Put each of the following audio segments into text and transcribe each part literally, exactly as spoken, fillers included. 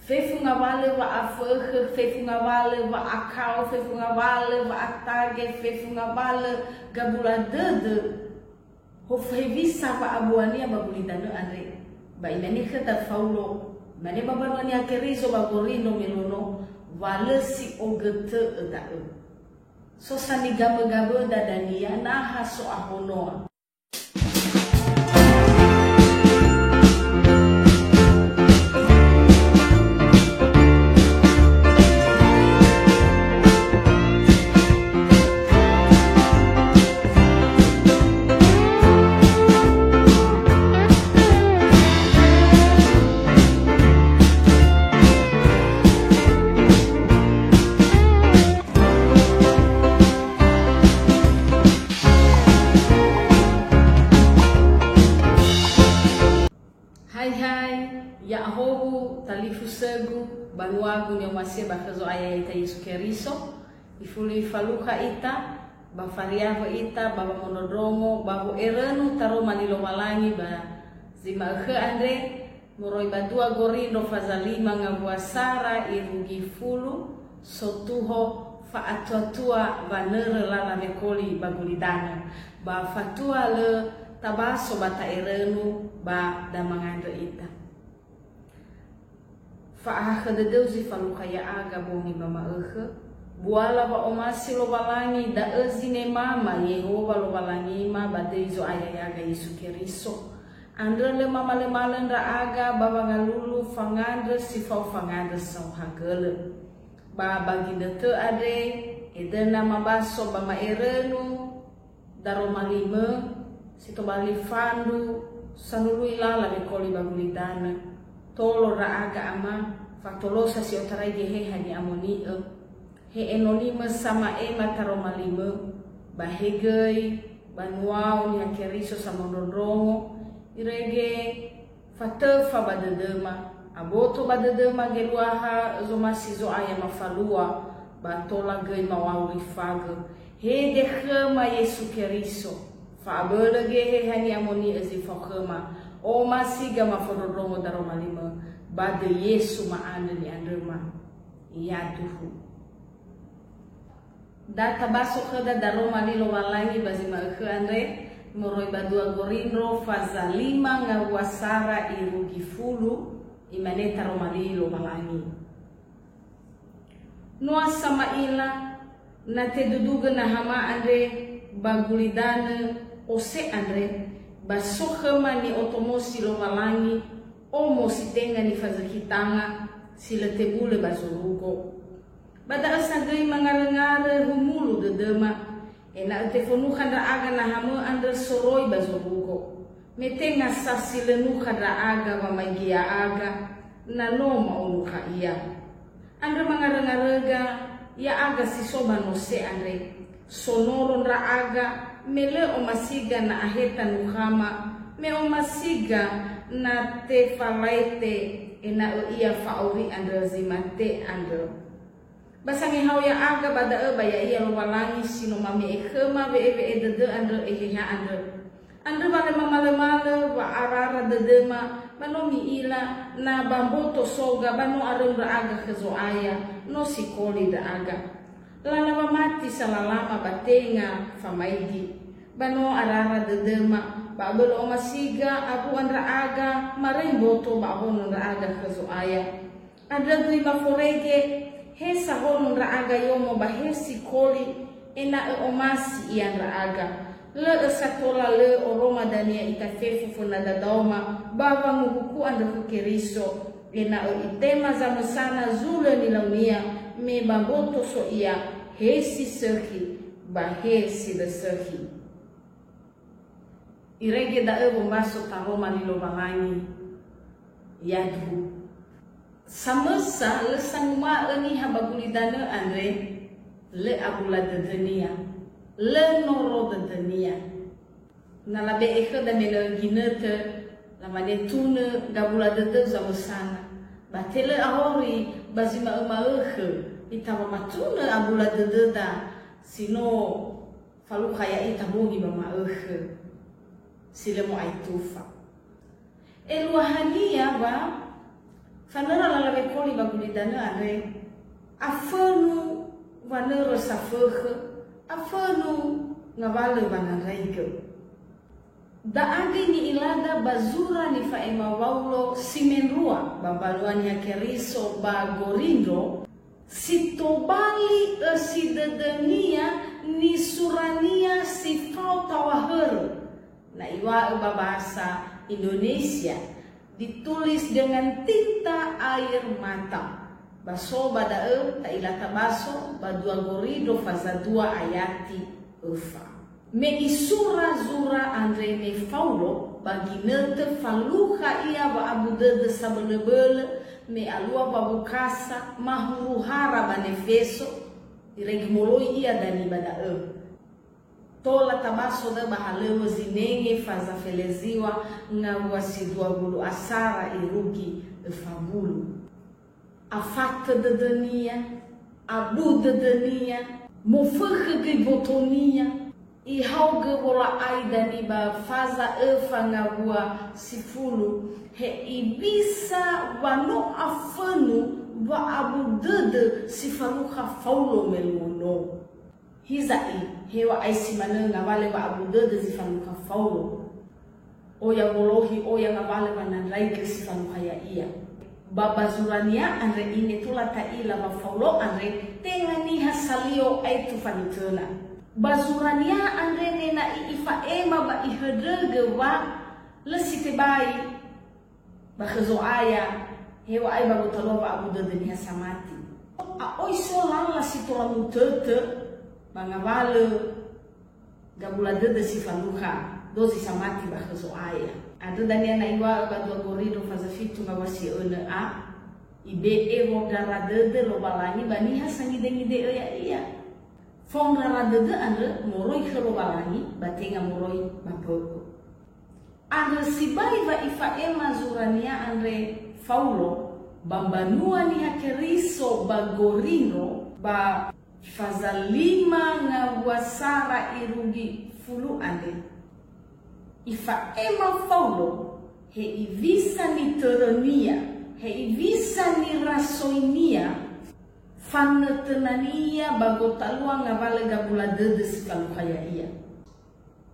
Fefu ngawalö wa'afökhö, fefu ngawalö wa'akao, fefu ngawalö wa'atage, fefu ngawalö gabula dödö. Ho hewisa wa'abuania ba gulidanö andre. Ba imane khöda Faulo, imane ba mbanua Niha Keriso ba Gorindro me luo no, wa lö si ogötö'ö da'ö. So sa nigamögamöda dania na ha so ahonoa. Hai hai, ya'ahowu talifusögu, banuagu ni'omasi'ö ba khö Zo'aya ya'ita Yesu Keriso. Ifuli falukha ita, ba fariawö ita, ba wamondrondrongo, ba wo'erönu taroma li Lowalangi ba zi ma'ökhö andre, moroi ba dua Gorindro faza lima ngawua sara irugi fulu, sotuho fa'atuatua wanörö lala wekoli ba gulidanö, ba fatua lö tabaso ba ta'erönu ba da mangandrö ita. Fa'ahakhö dödöu zi falukha ya'aga bongi ba ma'ökhö, buala wa'omasi Lowalangi, da'ö zinemama Yehowa Lowalangima ba döi Zo'aya ya'aga Yesu Keriso. Andrö lö mamalömalö ndra'aga ba wangalulu fangandrö si fao fangandrö saohagölö. Ba ba ginötö andre, edöna mabaso ba ma'erönu, daroma limö, si tobali fandru, sanului lala wekoli ba gulidanö. Tolo ndra'aga ama, fatolosa si otarai Geheha Ni'amoni'ö. He enonimö sama'ema taroma limö, ba he göi, banuao Niha Keriso samondrondrongo, irege fatöfa ba dödöma, aboto ba dödöma geluaha zomasi Zo'aya mafalua, ba tola göi mawau rifagö. Hede khöma Yesu Keriso, fa'abölö Geheha Ni'amoni'ö zi fao khöma, omasiga mafondrondrongo daroma limö, ba döi Yesu ma'andrö ni'andröma. Yaduhu. Da tabaso khöda daroma li Lowalangi ba zi ma'ökhö andre, moroi ba dua Gorindro faza lima ngawua sara irugi fulu, imane taroma li Lowalangi. Noa sama'ila, na tedudugö nahama andre ba gulidanö ose andre, ba so khöma ni'otomosi Lowalangi omo si tenga nifazökhi tanga si lö tebulö ba zorugo. Ba da'ö sa göi mangaröngarö humulu dödöma, ena'ö tefönukha ndra'aga nahamö andrö soroi ba zorugo. Me tenga sa si lö nukha ndra'aga wamaigi ya'aga, na no ma'onukha ia. Andrö mangaröngaröga ya'aga si so ba nose andre. Sonoro ndra'aga, me lö omasiga na aheta nukhama, me omasiga na tefalaete ena'ö ia fa'auri andrö zi mate andrö. Ba sangehao ya'aga ba da'ö ba ya'ia Lowalangi si no mame'e khöma we'ewe'e dödö andrö Eheha andrö. Andrö wa lö mamalömalö wa'arara dödöma, ba no mi'ila, na ba mboto soga, ba no aröu ndra'aga khö Zo'aya, no sikoli ndra'aga. Lala wamati salalama ba tenga famaigi. Ba no arara dödöma, ba abölö omasiga awu'a ndra'aga, maröi mboto ba ahono ndra'aga khö Zo'aya. Andrö göi maforege, he sahono ndra'aga yomo ba he sikoli, ena'ö omasi ia ndra'aga. Lö'ö sa tola lö oroma dania ita fefu föna dadaoma ba wanguhuku andrö khö Keriso, ena'ö itema zamösana zulö nilaunia, me ba mboto so ia, he si sökhi, ba he si lö sökhi. Irege da'ö wombaso taroma li Lowalangi, yadu. Samösa lö sanguma'ö niha ba gulidanö andre, lö abula dödönia, lö noro dödönia. Na labe'e khöda me lö ginötö, lamane tunö gabula dödöu zamösana. Ba te lö ahori ba zi ma'ö-ma'ökhö, ita wamatunö abula dödöda si no falukha ya'ita bongi ba ma'ökhö si lö mo'aitufa. Eluahania wa fanöra lala Foli ba gulidanö andre, afönu wanörö safökhö, afönu ngawalö wanandraigö. Da'ö göi ni'ilada ba zura nifa'ema Waulo si mendrua ba mbanua Niha Keriso ba Gorindro, si tobali ösi dödönia nisurania si fao taŵa hörö, na iŵa'ö ba bahasa Indonesia, ditulis dengan tinta air mata. Ba so ba da'ö, ta'ila tabaso ba dua Gorindro faza dua ayati öfa. Me isura zura andre me Faulo, ba ginötö falukha ia wa'abu dödö sabölöbölö, me alua wawukasa mahuruhara ba Nefeso, irege moloi ia dania ba da'ö. Tola tabaso da'ö ba halöŵö zinenge faza feleziŵa ngawua si dua wulu asara irugi öfa wulu. Afatö dödönia, abu dödönia, mofökhö göi botonia, ihaogö wola'ai dania ba faza öfa ngawua si fulu, he iŵisa wa no afönu wa'abu dödö si falukha Faulo me luo no. Hiza'i, heŵa'ae si manö ngawalö wa'abu dödö zi falukha Faulo. Oya wolohi, oya ngawalö wanandraigö si falukha ya'ia. Ba ba zurania andre ine tola ta'ila wa Faulo andre tenga niha salio aetu fanötöna. Ba zurania andre nena'i ifa'ema ba ihöndrögö wa lö si tebai ba khö Zo'aya, heŵa'ae ba gotalua wa'abu dödö niha samati. A oi so lala si tola mutötö ba ngawalö gabula dödö si falukha dozi samati ba khö Zo'aya. Andrö dania na iŵa'ö ba dua Gorindro faza fitu ngawua si önö a, ibe'e wondrara dödö Lowalangi ba niha sangidengidö'ö ya'ia. Fondrara dödö andrö moroi khö Lowalangi ba tenga moroi ba bö'ö. Andrö sibai wa ifa'ema zurania andre Faulo ba mbanua Niha Keriso ba Gorindro ba faza lima ngawua sara irugi fulu andre. Ifa'ema Faulo, he iŵisa nitörönia, he iŵisa nirasoinia, fanötönania ba gotalua ngawalö gabula dödö si falukha ya'ia.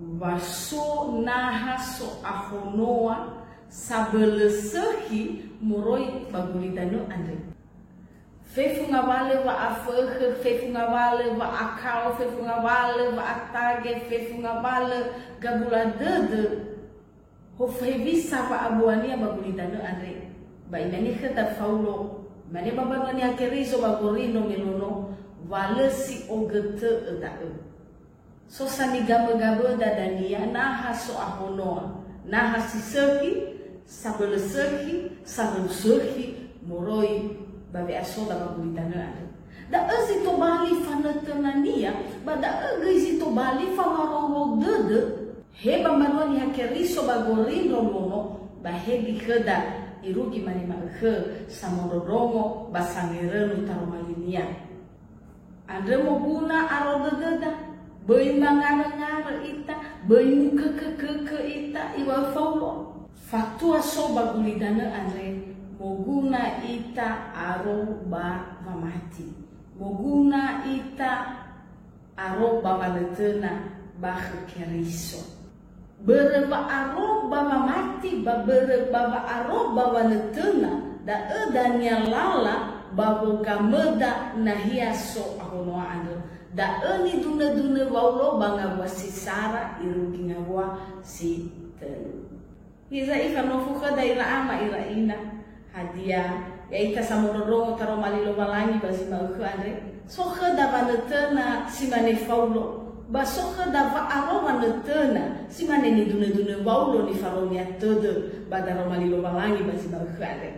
Wa so naha so'ahonoa sabölö sökhi moroi ba gulidanö andre. Fefu ngawalö wa'afökhö, fefu ngawalö wa'akao, fefu ngawalö wa'atage, fefu ngawalö gabula dödö. Hofu hewisa wa'abuania ba gulidanö andre. Ba imane khöda Faulo, imane ba mbanua Niha Keriso ba Gorindro me luo no, wa lö si ogötö'ö da'ö. So sanigamögamöda dania naha so'ahonoa, naha si sökhi, sabölö sökhi, saröu sökhi, moroi ba we'asoda ba gulidanö andre. Da'ö zi tobali fanötönania, ba da'ö göi zi tobali famarongou dödö, he ba mbanua Niha Keriso ba Gorindro luo no, ba he göi khöda irugi mane ma'ökhö samondrondrongo ba sangerönu taroma linia. Andrö moguna aro dödöda, böi mangaröngarö ita, böi mukökökökö ita, iŵa'ö Faulo. Fatua so ba gulidanö andre, moguna ita aro ba wamati. Moguna ita aro ba wanötöna ba khö Keriso. Börö wa'aro ba wamati ba börö ba wa'aro ba wanötöna, da'ö dania lala ba wogamöda nahia so'ahonoa andrö. Da'ö nidunödunö Waulo ba ngawua si sara irugi ngawua si tölu. Hiza ifanofu khöda ira ama ira ina. Hadia, ya'ita samondrondrongo taroma li Lowalangi ba zi ma'ökhö andre? So khöda wanötöna si mane Faulo, ba so khöda wa'aro wanötöna si mane nidunödunö Waulo nifaronia tödö ba daroma li Lowalangi ba zi ma'ökhö andre.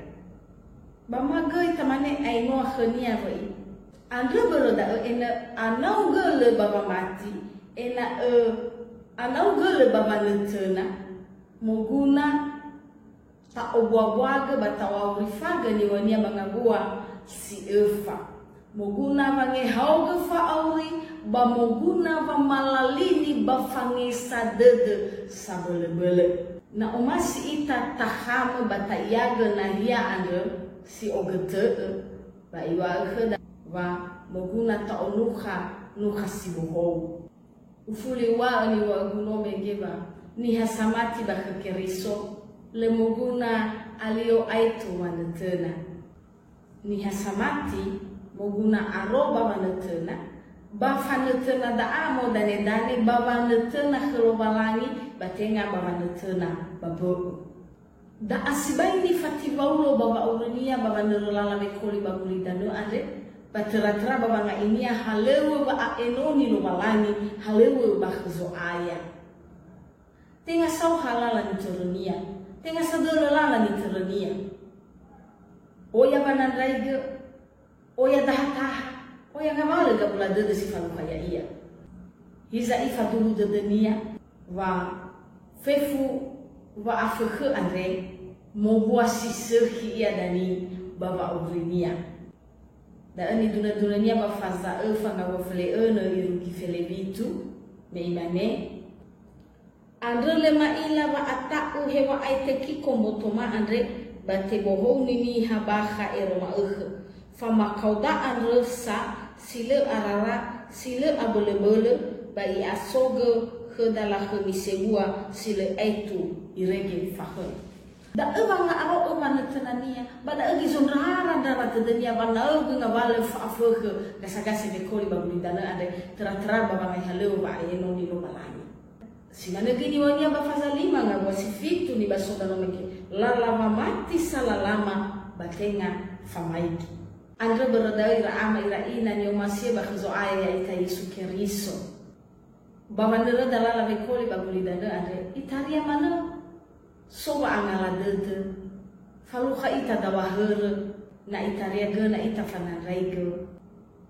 Ba ma göi tamane aenoa khönia wö'i. Andrö börö da'ö ena'ö anaugölö ba wamati, ena'ö anaugölö ba wanötöna, moguna ta'obuabuagö ba ta'oaurifagö niŵa'önia ba ngawua si öfa. Moguna wangehaogö fa'auri, ba moguna wamalalini ba fangesa dödö sabölöbölö. Na omasi ita takhamö ba ta'iagö nahia andrö, si ogötö'ö, ba iŵa'ö khöda wa moguna ta'onukha nukha si bohou. Ufuli uŵa'ö niŵa'ögu no mege wa niha samati ba khö Keriso, lö moguna alio aetu wanötöna. Niha samati moguna aro ba wanötöna, ba fanötöna da'a modanedane ba wanötöna khö Lowalangi, ba tenga ba wanötöna ba bö'ö. Da'a sibai nifati Waulo ba wa'aurönia ba wanörö lala wekoli ba gulidanö andre, ba töra-töra ba wanga'inia halöŵö wa'a'enoni Lowalangi, halöŵö ba khö Zo'aya. Tenga saoha lala nitörönia, tenga sadölö lala nitörönia. Oya wanandraigö, oya dahataha, oya ngawalö gabula dödö si falukha ya'ia. Hiza ifaduhu dödönia wa fefu wa'afökhö andre mowua si sökhi ia dania ba wa'aurönia. Da'ö nidunö-dunönia ba faza öfa ngawua föle'önö irugi felewitu, me imane, Andrö lö ma'ila wa'ata'u heŵa'ae Tikiko mbotoma andre, ba tebohouni niha bakha ero ma'ökhö. Famakao da'a andrö sa si lö arara, si lö abölöbölö, ba i'asogö khöda lakhömi sebua si lö aetu irege fahöi. Da'ö wanga'aro'ö wanötönania, ba da'ö gizondrara ndrara dödönia wanaögö ngawalö fa'afökhö gasagasa wekoli ba gulidanö andre, töra-töra ba wangai halöŵö wa'a'enoni Lowalangi. Si manö göi niŵa'önia ba faza lima ngawua si fitu nibasoda no mege, lala wamati salalama ba tenga famaigi. Andrö börö da'ö ira ama ira ina ni'omasi'ö ba khö Zo'aya ya'ita Yesu Keriso. Ba wanöröda lala wekoli ba gulidanö andre, itaria manö so wa'angala dödö, falukha ita daw̃a hörö, na itaria göna ita fanandraigö.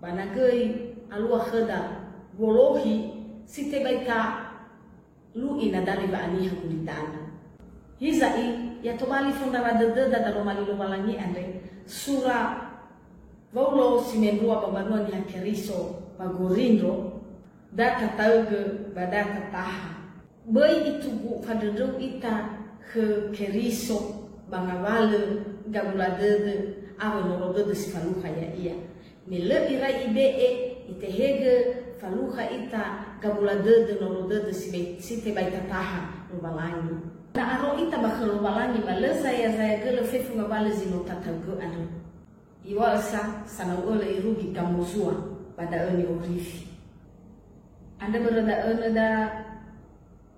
Ba na göi alua khöda wolohi si tebai ta lu'i nadali wa'aniha gulidanö. Hiza'i, ya tobali fondrara dödöda daroma li Lowalangi andre, sura Waulo si mendrua ba mbanua Niha Keriso ba Gorindro, da tataögö ba da tataha. Böi itugu fandröndröu ita khö Keriso ba ngawalö gabula dödö awö noro dödö si falukha ya'ia. Me lö irai ibe'e, itehegö falukha ita gabula dödö noro dödö si be-, si tebai tataha Lowalangi. Na aro ita ba khö Lowalangi ba lö zaya-zaya gölö fefu ngawalö zi no tataögö andrö. Iŵa'ö sa, sanau ölö irugi gamozua ba da'ö ni'orifi. Andrö börö da'ö nöda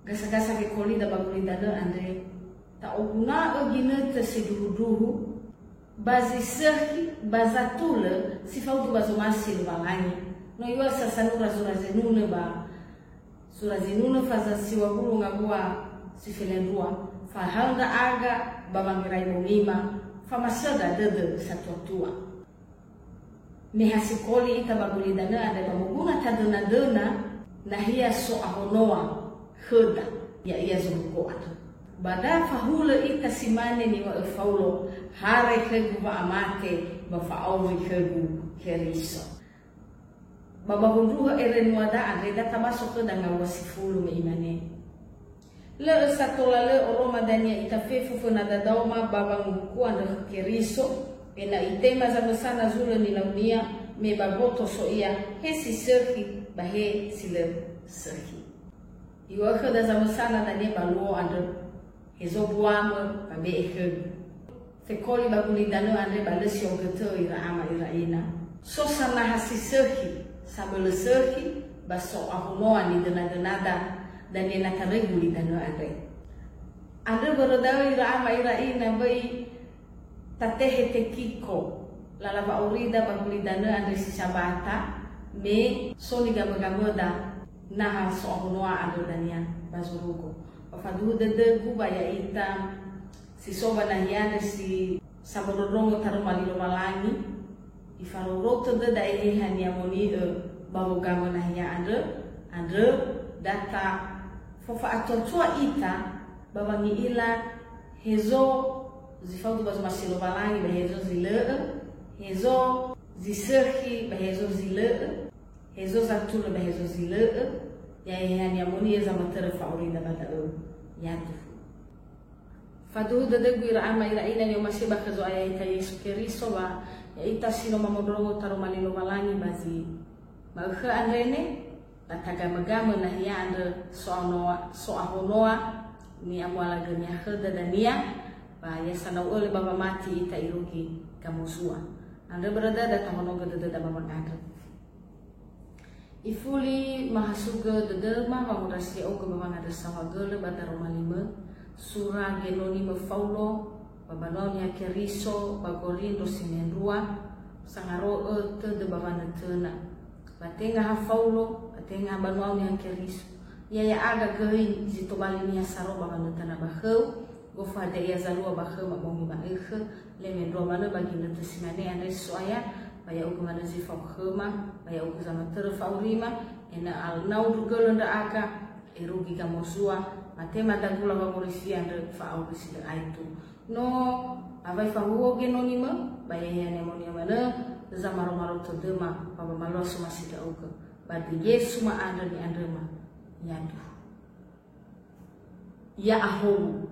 gasagasa wekolida ba gulidanö andre, ta'oguna'ö ginötö sindruhundruhu, ba zi sökhi, ba zatulö, si faudu ba zomasi Lowalangi. No iŵa'ö sa sanura zura zenunö ba Sura zinunö faza siŵa wulu ngawua si felendrua, fahaö ndra'aga ba wangerai bongima, famasöndra dödö satua-tua. Me ha sikoli ita ba gulidanö andre ba moguna tadöna-döna nahia so'ahonoa khöda, ya'ia zorugo andrö. Ba da fahulö ita si mane niŵa'ö Faulo, hare khögu wa'amate, ba fa'auri khögu Keriso. Ba ba wondruhö ere nuada andre da tabaso khöda ngawua sifulu me imane, Lö'ö sa tola lö oroma dania ita fefu föna dadaoma ba wanguhuku andrö khö Keriso, ena'ö itema zamösana zulö nilaunia, me ba boto so ia, he si sökhi ba he si lö sökhi. Iŵa'ö khöda zamösana dania ba luo andrö, Hezo buamö, ba be'e khögu. Fekoli ba gulidanö andre ba lö si ogötö'ö ira ama ira ina. So sanaha si sökhi, sabölö sökhi, ba so'ahonoa nidöna-dönada, dania na taröi gulidanö andre. Andrö börö da'ö ira ama ira ina böi tatehe Tikiko, lala wa'aurida ba gulidanö andre si sabata, me so nigamö-gamöda naha so'ahonoa andrö dania ba zorugo. Ba faduhu dödögu ba ya'ita si so ba nahia andre si samondrondrongo taroma li Lowalangi, ifarorou tödöda Eheha Ni'amoni'ö ba wogamö nahia andrö, andrö da tafofa'atua-tua ita ba wangi'ila hezo zi faudu ba zomasi Lowalangi ba hezo zi lö'ö, hezo zi sökhi ba hezo zi lö'ö, hezo zatulö ba hezo zi lö'ö, ya Eheha Ni'amoni'ö zamatörö fa'aurida ba da'ö. Yaduhu. Faduhu dödögu ira ama ira ina ni'omasi'ö ba khö Zo'aya ita Yesu Keriso, wa ya'ita si no mamondrongo taroma li Lowalangi ba zi ma'ökhö andre ne, ba tagamögamö nahia andrö so'ahonoa, so'ahonoa ni'amualagönia khöda dania, ba ya sanau ölö ba wamati ita irugi gamozua. Andrö börö dödö tahonogö dödöda ba wangandrö. Ifuli mahasugö dödöma wangondrasi ya'ugö ba wangandrö saohagölö ba daroma limö, sura genoni mö Faulo ba banua Niha Keriso ba Gorindro si mendrua, sangaro'ö tödö ba wanötöna. Ba tenga ha Faulo, ba tenga ha banua Niha Keriso. Ia ya'aga göi zi tobali niha saro ba wanötöna ba khöu, gofu hadia ia zalua ba khöma bongi ma'ökhö, le mendrua manö ba ginötö si mane andre So'aya, ba ya'ugö manö zi fao khöma, ba ya'ugö zamatörö fa'aurima, ena'ö alnau ndrugölö ndra'aga, erugi gamozua, matema dagula wangorisi andrö fa'auri si lö aetu. No awai fahuhuo genoni mö, ba ya'ia nemonia manö, zamaromaro tödöma, ba ba malua somasi ndra'ugö, ba döi Yesu ma'andrö ni'andröma, yaduhu. Ya'ahowu,